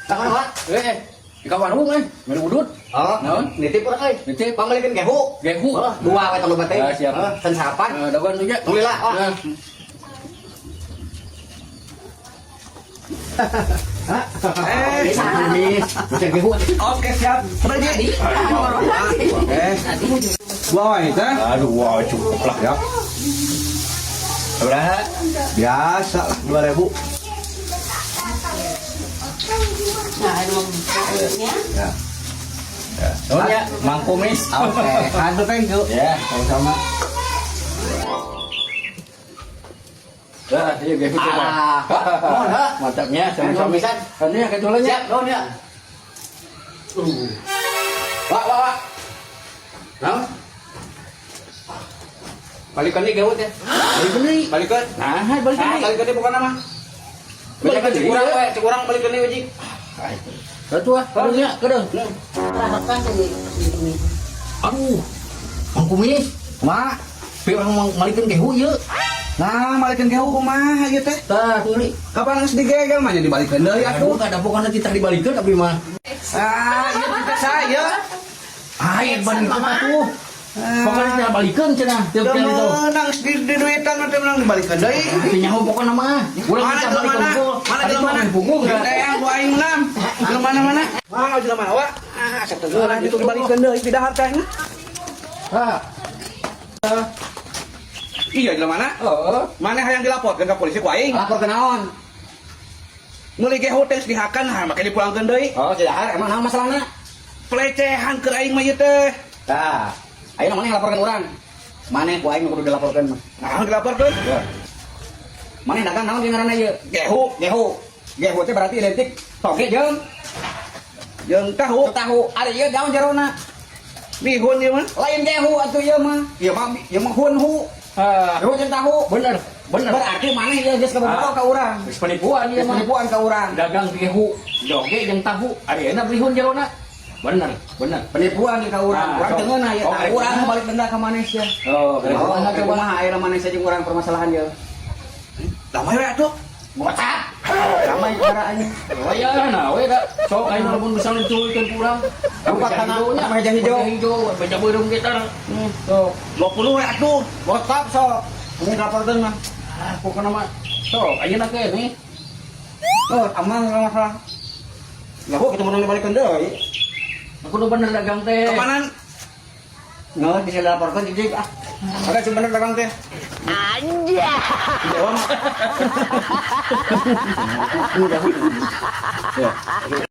Ka mana, Pak? Di ka warung mere udut. Oh, Naon? Nitip urang euy. Nitip. Pangmeulikeun gehu. Gehu. Oh, dua we tong loba teh. Ah, siap. Heeh, can sarapan. Dagoan tuh nya. Tong lila, wah. Nah. Kumis. Macam gehu. Oke, siap. Pergi. Dua wae teh. Aduh, wah cukup lah ya. Berapa? Biasa lah, 2000. Nah, ini mau Ya. Ya. Nuhun ya, Mang Kumis. Oke, aduh thank you. Ya, sama-sama. Dah, iya gehu coba. Ah, nuhun, ha. Mantapnya, sama-sama. Nuhun pisan. Kan ya kecualinya. Siap, nuhun ya. Wah, wah, wah. Naon? Balikan nih gehu teh. Balik deui. Balikan. Nah, balik Ah, deui. balikan deui bukan mah. Balikan deui, kurang ya. we, kurang balikan deui wajik. Atuh ah, kadeungnya, kadeung. Makan jadi ini. Aduh. Mang Kumis, Ma, pi urang mau malikeun gehu ieu. nah malikeun gehu kumaha ieu teh? Tah, tuli. Kapan geus digegel mah nya dibalikeun deui Aduh, atuh. kada pokona titah dibalikeun abdi mah. Ah, ieu titah saya. Ah, ieu balikeun atuh. Pokona titah balikeun cenah, tiap Teu kali itu. meunang geus di duitan mah teu meunang dibalikeun deui. Teu nyaho pokona mah. Urang Mana titah jelema balikeun mana? unggul. Mana Tadi jelema mana? punggung ya. Teh yang ku aing menang. Jelema mana mana? Mana jelema mana? Wah, ah, sateugeun itu dibalikeun deui tidak hartanya. Ah. Iya jelema mana? Oh. Mana hayang dilaporkeun ka polisi ku aing? Lapor ke naon? Meuli gehu teh geus dihakan, ha make dipulangkeun deui. Oh, tidak emang naon masalahna? Pelecehan keur aing mah ieu teh. Tah, ayeuna maneh laporkeun urang. Maneh ku aing nu kudu dilaporkeun mah. Nah, dilaporkeun. Maneh dagang naon jeung ngaranna ieu? Gehu, Gehu. Gehu teh berarti identik toge jeung jeung tahu, tahu. Ari ieu naon jerona? Bihun ieu mah. Lain gehu atuh ieu mah. Ieu mah hunhu. Ah, Gehu jeung tahu. bener, bener. Berarti maneh ieu geus kabogoh ka urang. Geus penipuan ieu Geus mah. penipuan ka urang. Dagang gehu, joge jeung tahu. Ari enak bihun jerona. Bener, bener. Penipuan ka urang. Ah, Urang sok. teu ngeunah ieu. Oh, Tah, rek urang kumaha? balik denda ka maneh sia. Oh, rek Oh, kumaha rek coba? kumaha ayeuna maneh sia jeung urang permasalahan ieu? Damai we atuh. Gocap. Ramai cara anjing. Oh ya, nah we da. Sok aing lamun misalnya dicurikeun ku urang. Lupa kana meja hijau. Meja hijau, meja beureum kita. Sok. 20 we atuh. Gocap sok. Ini laporkeun mah. Ah, pokona mah sok ayeuna ke nih. Oh, aman nggak masalah. Ya, kok kita menang dibalikeun deui. Aku udah bener dagang teh. Kemanan? Nggak bisa dilaporkan jadi ah. Ada sih bener dagang teh. Anjay. Jawa mah. Ya.